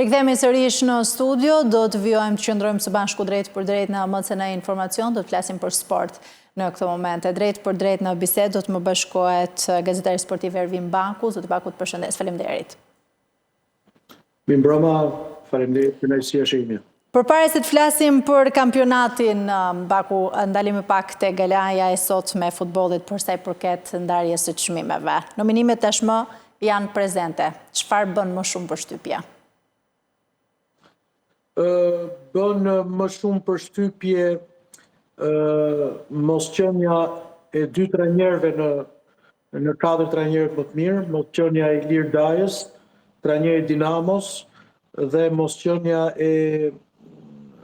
Rikthehemi sërish në studio, do të vijojmë të qëndrojmë së bashku drejtpërdrejt në MCN Informacion, do të flasim për sport në këtë moment. E drejtpërdrejt në bisedë do të më bashkohet gazetari sportiv Ervin Baku, zoti Baku të përshëndes, faleminderit. Mirëmbrëma, faleminderit, kënaqësia është imja. Përpara se të flasim për kampionatin, Baku, ndalemi pak te galaja e sotme e futbollit për sa i përket ndarjes së çmimeve. Nominimet tashmë janë prezente. Çfarë bën më shumë përshtypje? Bën më shumë përshtypje mosqenia e dy trajnerëve në Në katër trajnerët më të mirë, mosqenia e Ilir Dajës, trajneri i Dinamos dhe mosqenia e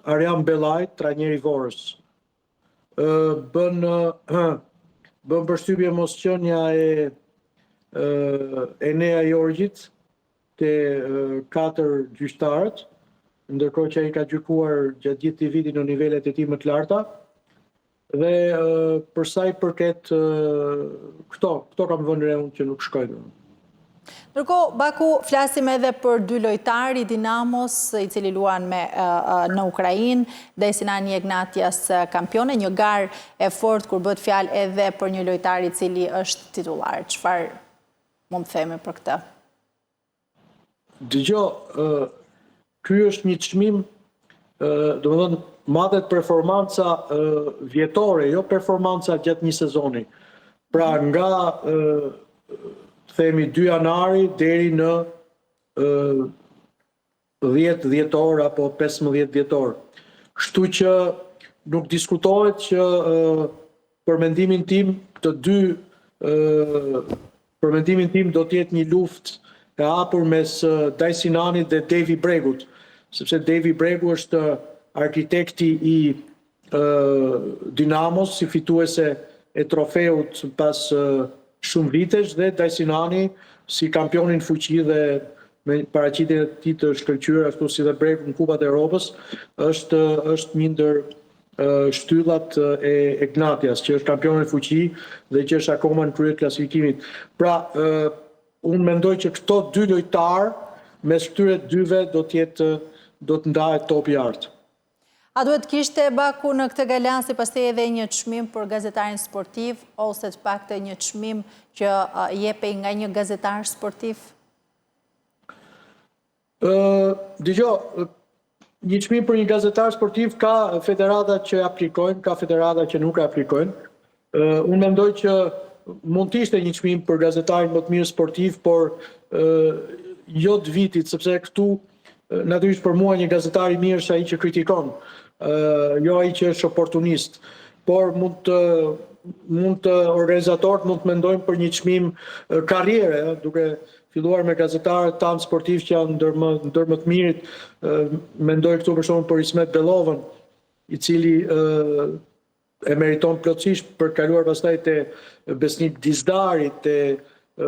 Arjan Bellajt, trajneri i Vorës. Bën bën përshtypje mosqenia e Enea Jorgjit te katër gjyqtarët, ndërkohë që ai ka gjykuar gjatë gjithë këtij viti në nivelet e tij më të larta. Dhe për sa i përket këto, këto kam vënë re unë që nuk shkojnë. Ndërkohë, Baku, flasim edhe për dy lojtarë i Dinamos, i cili luan me në Ukrainë, dhe Sinani Egnatias kampione, një garë e fortë kur bëhet fjalë edhe për një lojtar i cili është titullar. Çfarë mund të themi për këtë? Dëgjo, ky është një çmim, domethënë matet performanca vjetore, jo performanca gjatë një sezoni. Pra nga themi 2 janari deri në 10 dhjetor apo 15 dhjetor. Kështu që nuk diskutohet që për mendimin tim të dy për mendimin tim do të jetë një luftë e hapur mes Dajsinanit dhe Devi Bregut, sepse Devi Bregu është arkitekti i Dinamos si fituese e trofeut pas shumë vitesh dhe Dajsinani si kampioni në fuqi dhe me paraqitjen e tij të shkëlqyer ashtu si dhe Bregu në Kupat e Europës është është një ndër shtyllat e Egnatias, që është kampion në fuqi dhe që është akoma në krye të klasifikimit. Pra, unë mendoj që këto dy lojtarë mes këtyre dyve do të jetë do të ndahet topi i artë. A duhet të kishte Baku në këtë gala sipas teje edhe një çmim për gazetarin sportiv ose të paktën një çmim që jepej nga një gazetar sportiv? Ë, dëgjo, një çmim për një gazetar sportiv ka federata që e aplikojnë, ka federata që nuk e aplikojnë. Unë mendoj që mund të ishte një çmim për gazetarin më të mirë sportiv, por jo të vitit, sepse këtu natyrisht për mua një gazetar i mirë është ai që kritikon, jo ai që është oportunist, por mund të mund të organizatorët mund të mendojnë për një çmim karriere, duke filluar me gazetarët tanë sportiv që janë ndër më ndër më të mirit, mendoj këtu për shembull për Ismet Bellovën, i cili e meriton plotësisht për të kaluar pastaj te Besnik Dizdari, te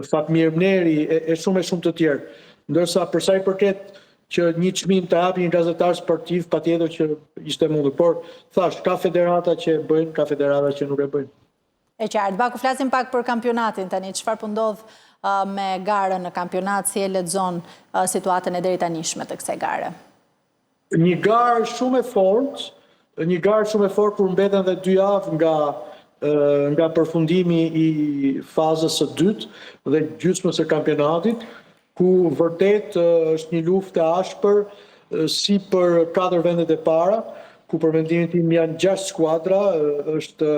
Fatmir Mneri e, e shumë e shumë të tjerë. Ndërsa për sa i përket që një çmim ta japi një gazetar sportiv, patjetër që ishte e mundur. Por thashë, ka federata që e bëjnë, ka federata që nuk e bëjnë. E qartë. Baku, flasim pak për kampionatin tani. Çfarë po ndodh me garën në kampionat, si e lexon situatën e deritanishme të kësaj gare? Një garë shumë e fortë, një garë shumë e fortë kur mbeten dhe dy javë nga nga përfundimi i fazës së dytë dhe gjysmës së kampionatit, ku vërtet është një luftë e ashpër si për katër vendet e para, ku për mendimin tim janë 6 skuadra, është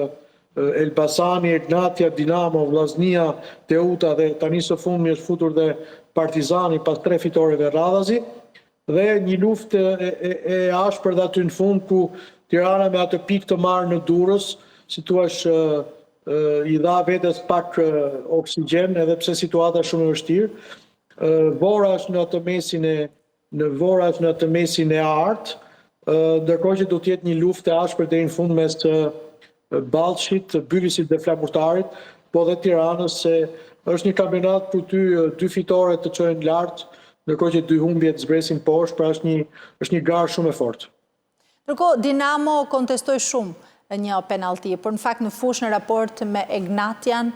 Elbasani, Egnatia, Dinamo, Vllaznia, Teuta dhe tani së fundmi është futur dhe Partizani pas tre fitoreve radhazi. Dhe një luftë e, e, e ashpër dhe aty në fund ku Tirana me atë pikë të marrë në Durrës, si thua i dha vetes pak oksigjen edhe pse situata është shumë e vështirë. Vora është në atë mesin e në Vora është në atë mesin e artë, ndërkohë që do të jetë një luftë e ashpër deri në fund mes Ballshit, Bylisit dhe Flamurtarit, po dhe Tiranës se është një kampionat ku ty dy fitore të çojnë lart, ndërkohë që dy humbje të zbresin poshtë, pra është një është një garë shumë e fortë. Ndërkohë Dinamo kontestoi shumë një penallti, por në fakt në fushë në raport me Egnatian,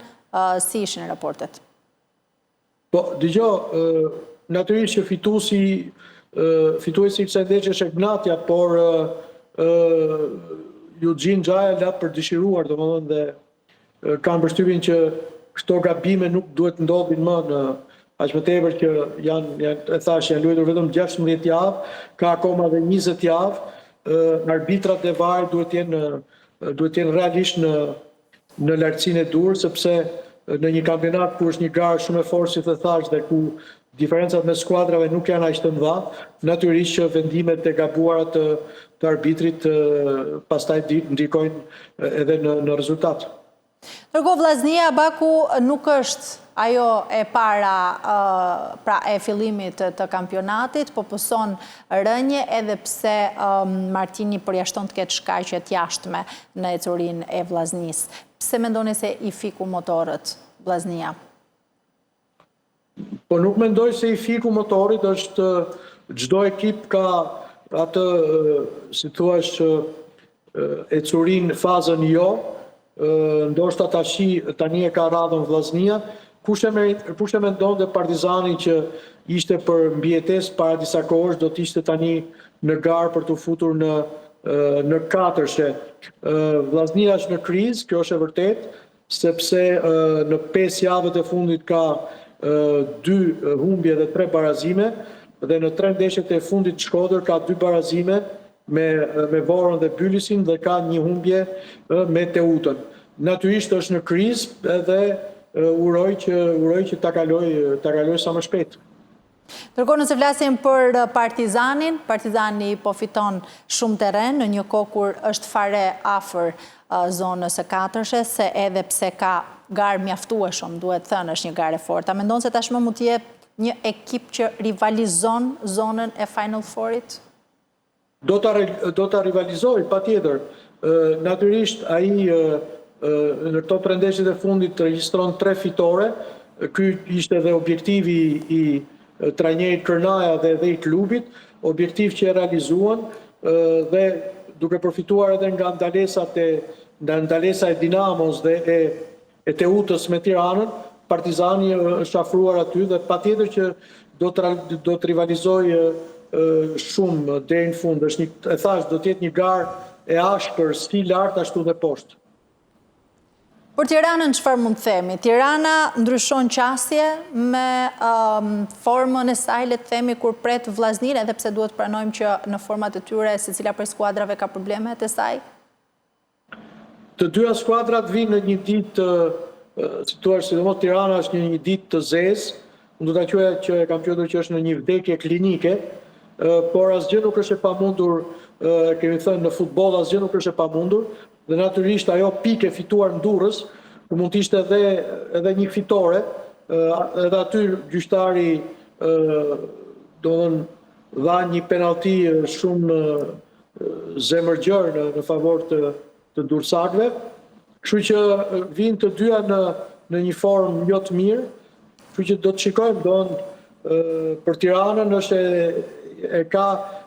si ishin raportet? Po, dëgjo, natyrisht që fituesi Fituesi i kësaj ndeshje është Egnatia, por Juxhin Xhaja la për dëshiruar, domethënë dhe kam përshtypjen që këto gabime nuk duhet të ndodhin më në aq më tepër që janë, janë e thashë, janë luajtur vetëm 16 javë, ka akoma dhe 20 javë, arbitrat dhe VAR duhet të jenë duhet të jenë realisht në në lartësinë e duhur, sepse në një kampionat ku është një garë shumë e fortë, si të thashë, dhe ku diferencat mes skuadrave nuk janë aq të mëdha, natyrisht që vendimet e gabuara të të arbitrit pastaj ndikojnë edhe në në rezultat. Ndërkohë Vllaznia Baku nuk është ajo e para pra e fillimit të kampionatit, po pëson rënie edhe pse Martini përjashton të ketë shkaqe të jashtme në ecurinë e Vllaznisë. Pse mendoni se i fiku motorët Vllaznia? Po nuk mendoj se i fiku motorët, është çdo ekip ka atë, si thua, ecurinë fazën jo, ndoshta tashi tani e ka radhën Vllaznia, kush e merit, kush e mendonte Partizani që ishte për mbijetesë para disa kohësh do të ishte tani në garë për t'u futur në në katërshe. Vllaznia është në krizë, kjo është e vërtetë, sepse në 5 javët e fundit ka dy humbje dhe tre barazime dhe në tre ndeshjet e fundit në Shkodër ka dy barazime me me Vorën dhe Bylisin dhe ka një humbje me Teutën. Natyrisht është në krizë edhe uroj që uroj që ta kaloj ta kaloj sa më shpejt. Ndërkohë nëse flasim për Partizanin, Partizani po fiton shumë terren në një kohë kur është fare afër zonës së katërshes, se edhe pse ka garë mjaftueshëm, duhet thënë është një garë e fortë. A mendon se tashmë mund të jetë një ekip që rivalizon zonën e Final Four-it? Do ta do ta rivalizojë patjetër. Natyrisht ai në këto tre ndeshjet e fundit regjistron tre fitore. Ky ishte edhe objektivi i trajnerit Kërnaja dhe edhe i klubit, objektiv që e realizuan dhe duke përfituar edhe nga ndalesat e nga ndalesa e Dinamos dhe e e Teutës me Tiranën, Partizani është afruar aty dhe patjetër që do të do të rivalizojë shumë deri në fund. Është një e thashë, do të jetë një garë e ashpër si lart ashtu dhe poshtë. Për Tiranën çfarë mund të themi? Tirana ndryshon qasje me um, formën e saj, le të themi, kur pret Vllazninë, edhe pse duhet të pranojmë që në format e tyre secila prej skuadrave ka problemet e saj. Të dyja skuadrat vijnë në një ditë, si thua, sidomos Tirana është në një ditë të zezë, unë do ta quaja që e kam quajtur që është në një vdekje klinike, por asgjë nuk është e pamundur, kemi thënë në futboll asgjë nuk është e pamundur dhe natyrisht ajo pikë e fituar në Durrës, ku mund të ishte edhe edhe një fitore, edhe aty gjyqtari domethënë dha një penallti shumë zemërgjerë në, në favor të, të durrsakëve. Kështu që vijnë të dyja në në një formë jo të mirë, kështu që do të shikojmë, domethënë për Tiranën është e, e ka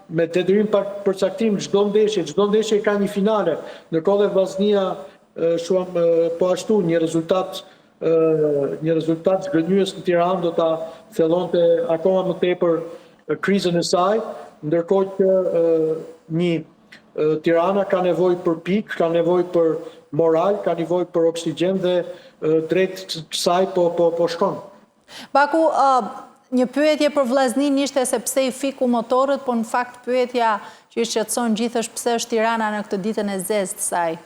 me detyrim pa përcaktim çdo ndeshje, çdo ndeshje ka një finale. Ndërkohë dhe Vllaznia shuam po ashtu një rezultat një rezultat zhgënjyes në Tiranë do ta thellonte akoma më tepër krizën e saj, ndërkohë që një Tirana ka nevojë për pikë, ka nevojë për moral, ka nevojë për oksigjen dhe drejt kësaj po po po shkon. Baku, një pyetje për Vllazninë ishte se pse i fiku motorët, po në fakt pyetja që i shqetëson gjithë është pse është Tirana në këtë ditën e zezë të saj.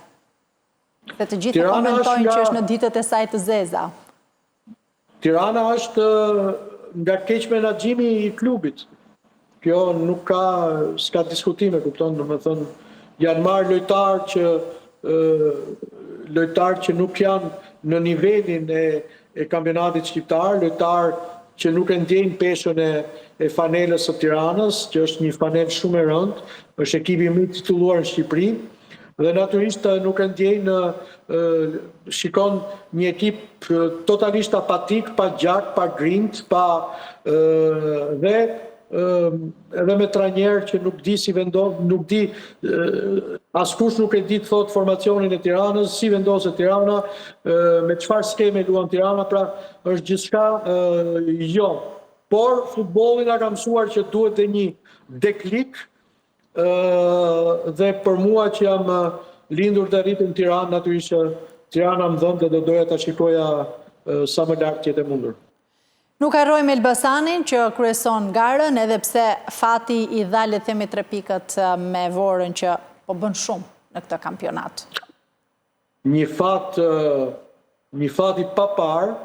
Dhe të gjithë e komentojnë që është në ditët e saj të zeza. Tirana është nga keqmenaxhimi i klubit. Kjo nuk ka, s'ka diskutime, kupton, domethënë, janë marrë lojtarë që lojtarë që nuk janë në nivelin e e kampionatit shqiptar, lojtarë që nuk e ndjejnë peshën e e fanelës së Tiranës, që është një fanelë shumë e rëndë, është ekipi më i titulluar në Shqipëri dhe natyrisht nuk e ndjejnë shikon një ekip totalisht apatik, pa gjak, pa grintë, pa dhe edhe me trajner që nuk di si vendos, nuk di askush nuk e di të thotë formacionin e Tiranës, si vendoset Tirana, me çfarë skeme luan Tirana, pra është gjithçka jo. Por futbolli na ka mësuar që duhet dhe një deklik dhe për mua që jam lindur dhe rritur në Tiranë, natyrisht që Tirana më dhemb dhe do doja ta shikoja sa më lart të jetë e mundur. Nuk harrojmë Elbasanin që kryeson garën edhe pse fati i dha le të themi tre pikët me Vorën që po bën shumë në këtë kampionat. Një fat një fat i paparë,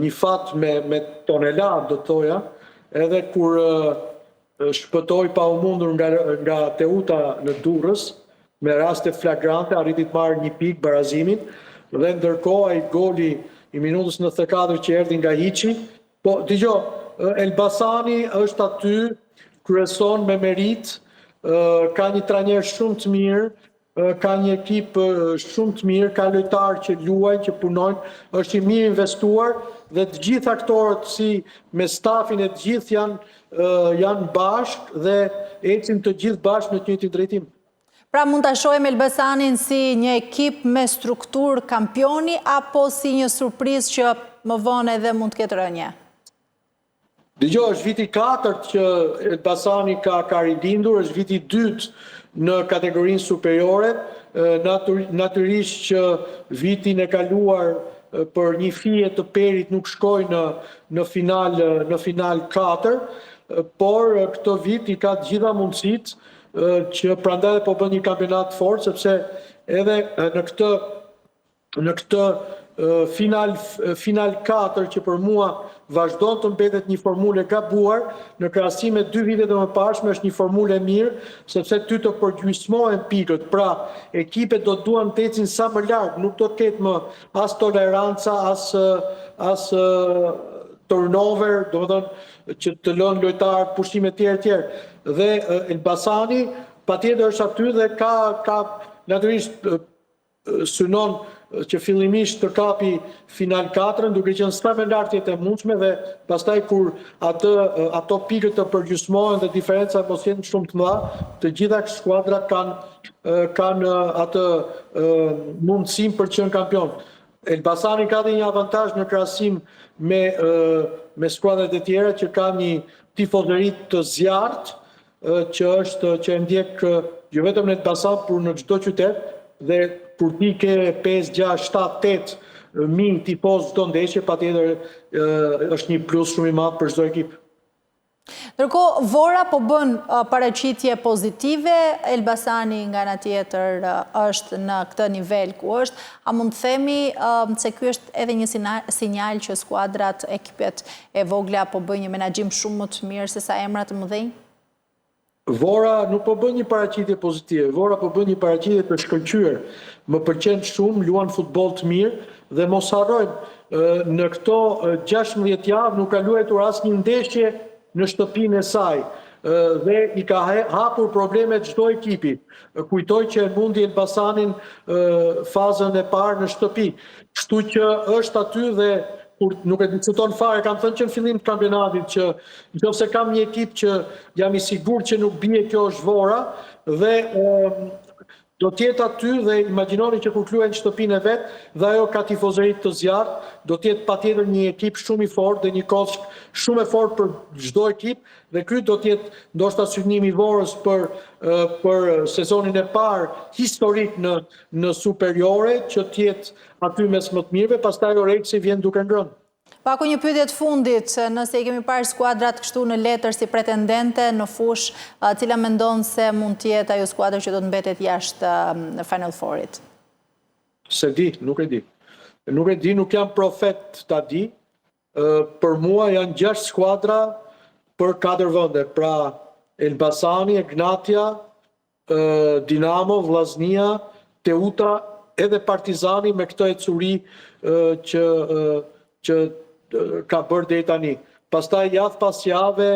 një fat me me tonelatë do të thoja, edhe kur shpëtoi pa u mundur nga nga Teuta në Durrës, me raste flagrante arriti të marrë një pikë barazimin dhe ndërkohë ai goli i minutës 94 që erdhi nga hiçi, po dëgjo, Elbasani është aty, kryeson me meritë, ka një trajner shumë të mirë, ka një ekip shumë të mirë, ka lojtarë që luajnë, që punojnë, është i mirë investuar dhe të gjithë aktorët si me stafin e të gjithë janë janë bashkë dhe ecin të gjithë bashkë në të njëjtin drejtim. Pra mund ta shohim Elbasanin si një ekip me strukturë kampioni apo si një surprizë që më vonë edhe mund të ketë rënie? Dëgjo, është viti i katërt që Elbasani ka ka rilindur, është viti i dytë në kategorinë superiore, natyrisht që vitin e kaluar për një fije të perit nuk shkoi në në final në final 4, por këtë vit i ka të gjitha mundësitë që prandaj po bën një kampionat të fortë sepse edhe në këtë në këtë final final 4 që për mua vazhdon të mbetet një formulë e gabuar në krahasim me dy vitet e mëparshme është një formulë e mirë sepse ty të përgjysmohen pikët. Pra, ekipet do të duan të ecin sa më larg, nuk do të ketë më as toleranca, as as turnover, domethënë që të lënë lojtarët pushime etj etj. Dhe Elbasani patjetër është aty dhe ka ka natyrisht synon që fillimisht të kapi final 4 duke qenë sa më lart të jetë e mundshme dhe pastaj kur atë ato pikët të përgjysmohen dhe diferenca mos jenë shumë të mëdha, të gjitha skuadrat kanë kanë atë mundësinë për të qenë kampion. Elbasani ka dhe një avantazh në krahasim me me skuadrat e tjera që ka një tifozeri të zjarrt që është që e ndjek jo vetëm në Elbasan, por në çdo qytet dhe kur ti ke 5, 6, 7, 8 mijë tifozë çdo ndeshje, patjetër është një plus shumë i madh për çdo ekip. Ndërkohë, Vora po bën paraqitje pozitive, Elbasani nga ana tjetër është në këtë nivel ku është. A mund të themi se ky është edhe një sinjal që skuadrat, ekipet e vogla po bëjnë një menaxhim shumë më të mirë sesa emra të mëdhenj? Vora nuk po bën një paraqitje pozitive, Vora po bën një paraqitje të shkëlqyer. Më pëlqen shumë, luan futboll të mirë dhe mos harrojmë, në këto 16 javë nuk ka luajtur asnjë ndeshje në shtëpinë e saj dhe i ka hapur probleme çdo ekipi. Kujtoj që e mundi Elbasanin fazën e parë në shtëpi. Kështu që është aty dhe kur nuk e diskuton fare, kam thënë që në fillim të kampionatit që nëse kam një ekip që jam i sigurt që nuk bie kjo është Vora dhe do të jetë aty dhe imagjinoni që kur të luajë në shtëpinë e vet dhe ajo ka tifozeri të zjarrt, do të jetë patjetër një ekip shumë i fortë dhe një kockë shumë e fortë për çdo ekip dhe ky do të jetë ndoshta synimi i Vorës për për sezonin e parë historik në në superiore që të jetë aty mes më të mirëve, pastaj oreksi vjen duke ngrënë. Baku një pyetje të fundit, nëse i kemi parë skuadrat kështu në letër si pretendente në fushë, cila mendon se mund të jetë ajo skuadër që do të mbetet jashtë Final Four-it? S'e di, nuk e di. Nuk e di, nuk jam profet ta di. Për mua janë 6 skuadra për 4 vende, pra Elbasani, Egnatia, Dinamo, Vllaznia, Teuta edhe Partizani me këtë ecuri që që ka bërë deri tani. Pastaj javë pas jave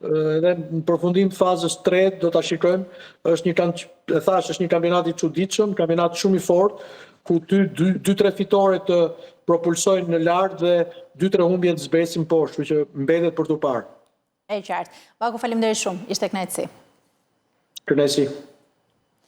edhe në përfundim të fazës 3 do ta shikojmë, është një kanë e thash është një kampionat i çuditshëm, kampionat shumë i fortë, ku ty 2-3 fitore të propulsojnë në lart dhe 2-3 humbje të zbresin poshtë, kështu që mbetet për t'u parë. E qartë. Baku, faleminderit shumë. Ishte kënaqësi. Kënaqësi.